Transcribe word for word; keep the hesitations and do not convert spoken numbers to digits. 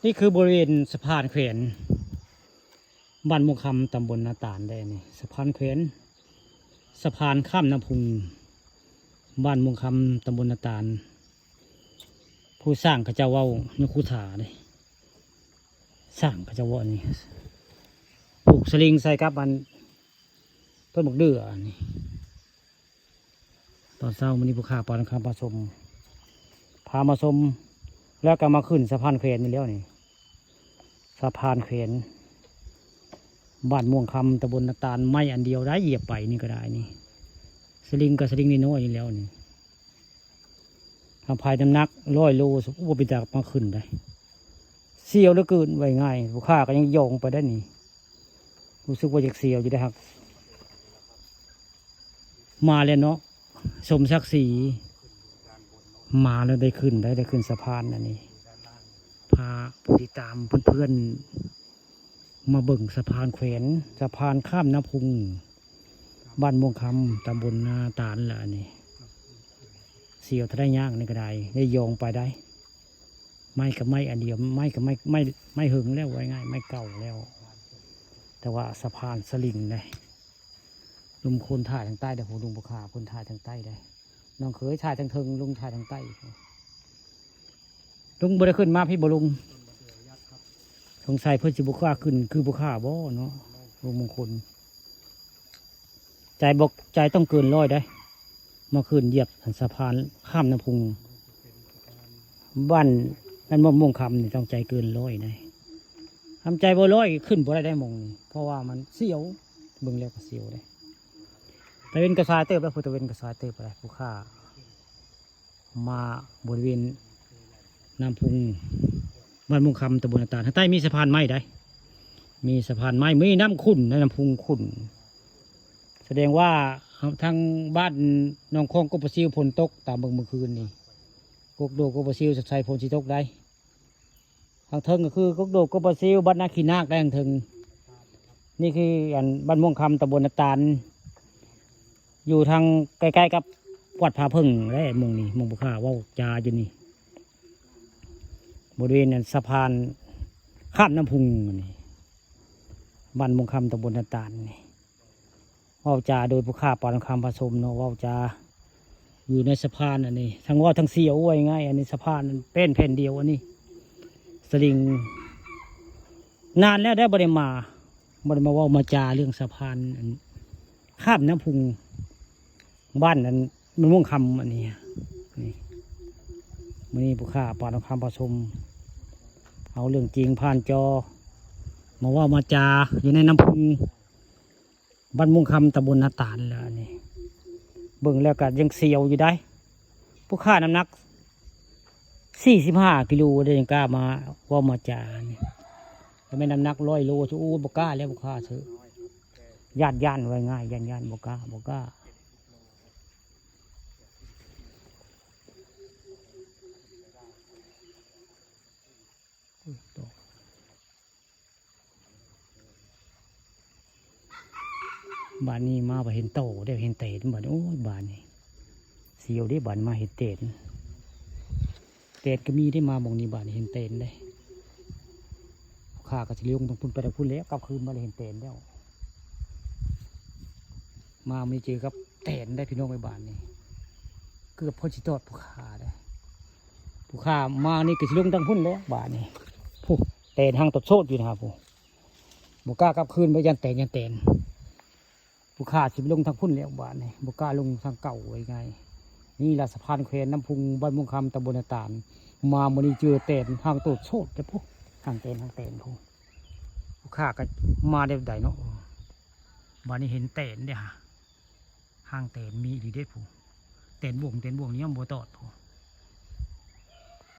นี่คือบริเวณสะพานแขวน บ้านม่วงคำ ตำบลนาตาลได้นี่ สะพานแขวน สะพานข้ามน้ำพุง บ้านม่วงคำ ตำบลนาตาล ผู้สร้างเขาเจ้าเว้า ยกคูถาเด้ สร้างเขาเจ้าเว้านี่ ผูกสลิงใส่กับอัน ต้นบักเดื่อนี่ ตอนเช้ามื้อนี้ผู้ข้าปานคำผสม พามาชม แล้วก็มาขึ้นสะพานแขวนนี่แล้วนี่ สะพานแขวน บ้านม่วงคำ ตำบลนาตาล ไม้อันเดียวได้ เหยียบไปนี่ก็ได้นี่ สลิงกับสลิงน้อยๆนี่แล้วนี่ ทำพายน้ำหนักร้อยโล สมมุติว่าเป็นจากมาขึ้นได้ เสียวเหลือเกิน ไว้ง่าย ผู้ข้าก็ยังยองไปได้นี่ รู้สึกว่าอยากเสียวอยู่ได้หัก มาแล้วเนาะ สมศักดิ์ศรี มาแล้วได้ขึ้นได้ ได้ขึ้นสะพานอันนี้ พาผู้ติดตามเพื่อนๆ มาเบิ่งสะพานแขวน สะพานข้ามน้ำพุง บ้านม่วงคำ ตำบลนาตาลละอันนี้ เสียวทะได้ยากนี่ก็ได้ ได้ยองไปได้ ไม้กับไม้อันเดียว ไม้กับไม้ ไม้ ไม้เหิงแล้ว ไว้ง่าย ไม้เก่าแล้ว แต่ว่าสะพานสลิงได้ ลุงคนถ่ายทางใต้ได้ ผมลุงบุคาคนถ่ายทางใต้ได้ น้องเคยถ่ายทางเทิง ลุงถ่ายทางใต้ ลุงบ่ได้ขึ้นมาพี่บ่ลุง สงสัยเพิ่นสิบ่กล้าขึ้น คือบ่กล้าบ่เนาะ ลุงมงคล ใจบอก ใจต้องเกินร้อยได้ มาขึ้นเหยียบสะพานข้ามน้ำพุง บ้านนั่นม่วงคำนี่ต้องใจเกินร้อยได้ ทำใจบ่ร้อยขึ้นบ่ได้ได้มองนี่ เพราะว่ามันเสียว เบิ่งแล้วก็เสียวได้ ตะเวนกระสายเติบแล้ว ผู้ตะเวนกระสายเติบอะไร ผู้ข้า มาบริเวณน้ำพุง บ้านม่วงคำ ตำบลนาตาล ทางใต้มีสะพานไม้ได้ มีสะพานไม้ มีน้ำขุ่นนะ น้ำพุงขุ่น แสดงว่าทางบ้านหนองคองกกปะซิวฝนตก ตามเบิ่งเมื่อคืนนี่ กกโดกกกปะซิวสดใสฝนสิตกได้ ทางเทิงก็คือกกโดกกกปะซิว บ้านนาขี้นาคได้ทางเทิง นี่คืออันบ้านม่วงคำ ตำบลนาตาล อยู่ทางใกล้ๆกับวัดผาเพิ่งและหม่องนี่ หม่องผู้ข้าเว้าจาอยู่นี่ บริเวณนั้นสะพานข้ามน้ำพุงนี่ บ้านม่วงคำ ตำบลนาตาลนี่ เว้าจาโดยผู้ข้าปานคำผสมเนาะ เว้าจาอยู่ในสะพานอันนี้ ทั้งเว้าทั้งเสียว ว่าง่าย อันนี้สะพานมันเป็นแผ่นเดียว อันนี้สลิง นานแล้วได้บ่ได้มา บ่ได้มาเว้ามาจาเรื่องสะพานอันข้ามน้ำพุง บ้านอันมันม่วงคำอันนี้ นี่ มื้อนี้ผู้ข้าปานคำผสม เอาเรื่องจริงผ่านจอ มาเว้ามาจาอยู่ในน้ำพุง บ้านม่วงคำ ตำบลนาตาลแล้วอันนี้ เบิ่งแล้วก็ยังเสียวอยู่ได้ ผู้ข้าน้ำหนักสี่สิบห้ากิโลได้ยังกล้ามาเว้ามาจานี่ ถ้าแม่นน้ำหนักร้อยโล จะอู้บ่กล้าแล้ว บ่กล้าเถอะ ย่านย่าน ไว้ง่าย ย่านย่าน บ่กล้า บ่กล้า อุ้ย ตก บาดนี้มาบ่เห็นโต ได้เห็นเตน บาดนี้ โอ้ย บาดนี้ เสียวเด้ บาดมาเห็นเตน เตนก็มีได้ มาหม่องนี้ บาดนี้เห็นเตนได้ ข้าก็สิลงทางพุ้นไปทางพุ้นแล้ว กลับคืนมาเลยเห็นเตนแล้ว มาไม่เจอกับเตนได้พี่น้องไอ้บาดนี้ เกือบพอสิตอดผู้ข้าได้ ผู้ข้ามานี่ก็สิลงทางพุ้นแล้วบาดนี้ ผู้เตนหางตดโซดอยู่นะครับผู้ บ่กล้ากลับคืนไปย่านเตน ย่านเตน ผู้ข้าสิไปลงทางพุ้นแล้วบาดนี้ บ่กล้าลงทางเก่า ไว้ไง นี่ละสะพานแขวนน้ำพุง บ้านม่วงคำ ตำบลนาตาล มามื้อนี้เจอเตนหางตดโซดเด้อผู้ หางเตน หางเตนผู้ ผู้ข้าก็มาได้ใดเนาะ บาดนี้เห็นเตนเด้ฮะ หางเตนมีอีหลีเด้ผู้ เตนบ่วง เตนบ่วงนี่ยังบ่ตอดผู้